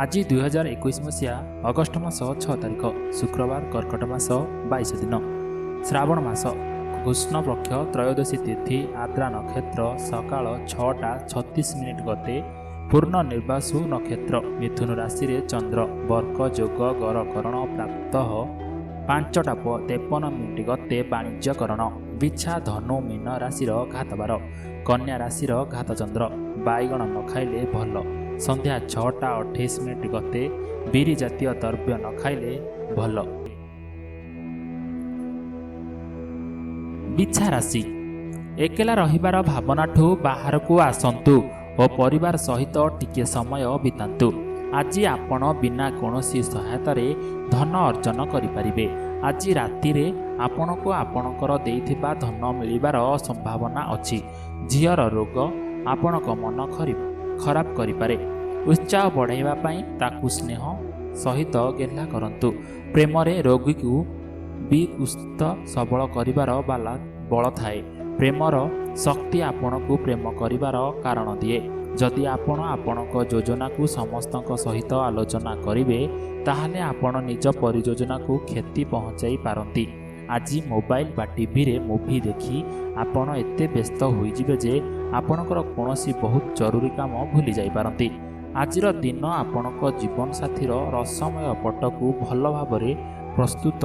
ଆଜି 2021 ମସିହା ଅଗଷ୍ଟ ମାସ 6 ତାରିଖ ଶୁକ୍ରବାର, କର୍କଟ ମାସ 22 ଦିନ, ଶ୍ରାବଣ ମାସ କୃଷ୍ଣପକ୍ଷ ତ୍ରୟୋଦଶୀ ତିଥି, ଆଦ୍ରା ନକ୍ଷତ୍ର ସକାଳ 6ଟା 36 ମିନିଟ୍ ଗତେ, ପୂର୍ଣ୍ଣ ନିର୍ବାସୁ ନକ୍ଷତ୍ର, ମିଥୁନ ରାଶିରେ ଚନ୍ଦ୍ର, ବର୍କ ଯୋଗ, ଗରକରଣ ପ୍ରାପ୍ତ 5ଟା 53 ମିନିଟ୍ ଗତେ, ବାଣିଜ୍ୟକରଣ। ବିଛା, ଧନୁ, ମୀନ ରାଶିର ଘାତବାର, କନ୍ୟା ରାଶିର ଘାତଚନ୍ଦ୍ର। ବାଇଗଣ ନ ଖାଇଲେ ଭଲ। ସନ୍ଧ୍ୟା 6ଟା 28 ମିନିଟ୍ ଗତେ ବିରି ଜାତୀୟ ଦ୍ରବ୍ୟ ନ ଖାଇଲେ ଭଲ। ବିଛା ରାଶି, ଏକଲା ରହିବାର ଭାବନାଠୁ ବାହାରକୁ ଆସନ୍ତୁ ଓ ପରିବାର ସହିତ ଟିକିଏ ସମୟ ବିତାନ୍ତୁ। ଆଜି ଆପଣ ବିନା କୌଣସି ସହାୟତାରେ ଧନ ଅର୍ଜନ କରିପାରିବେ। ଆଜି ରାତିରେ ଆପଣଙ୍କୁ ଆପଣଙ୍କର ଦେଇଥିବା ଧନ ମିଳିବାର ସମ୍ଭାବନା ଅଛି। ଝିଅର ରୋଗ ଆପଣଙ୍କ ମନ ଖରାପ କରିପାରେ। ଉତ୍ସାହ ବଢ଼ାଇବା ପାଇଁ ତାକୁ ସ୍ନେହ ସହିତ ଗେହ୍ଲା କରନ୍ତୁ। ପ୍ରେମରେ ରୋଗୀକୁ ବି ସୁସ୍ଥ ସବଳ କରିବାର ବାଲା ବଳ ଥାଏ। ପ୍ରେମର ଶକ୍ତି ଆପଣଙ୍କୁ ପ୍ରେମ କରିବାର କାରଣ ଦିଏ। ଯଦି ଆପଣ ଆପଣଙ୍କ ଯୋଜନାକୁ ସମସ୍ତଙ୍କ ସହିତ ଆଲୋଚନା କରିବେ, ତାହେଲେ ଆପଣ ନିଜ ପରିଯୋଜନାକୁ କ୍ଷତି ପହଞ୍ଚାଇ ପାରନ୍ତି। ଆଜି ମୋବାଇଲ ବା ଟିଭିରେ ମୁଭି ଦେଖି ଆପଣ ଏତେ ବ୍ୟସ୍ତ ହୋଇଯିବେ ଯେ ଆପଣଙ୍କର କୌଣସି ବହୁତ ଜରୁରୀ କାମ ଭୁଲି ଯାଇପାରନ୍ତି। ଆଜିର ଦିନ ଆପଣଙ୍କ ଜୀବନସାଥୀର ରସମୟ ପଟକୁ ଭଲ ଭାବରେ ପ୍ରସ୍ତୁତ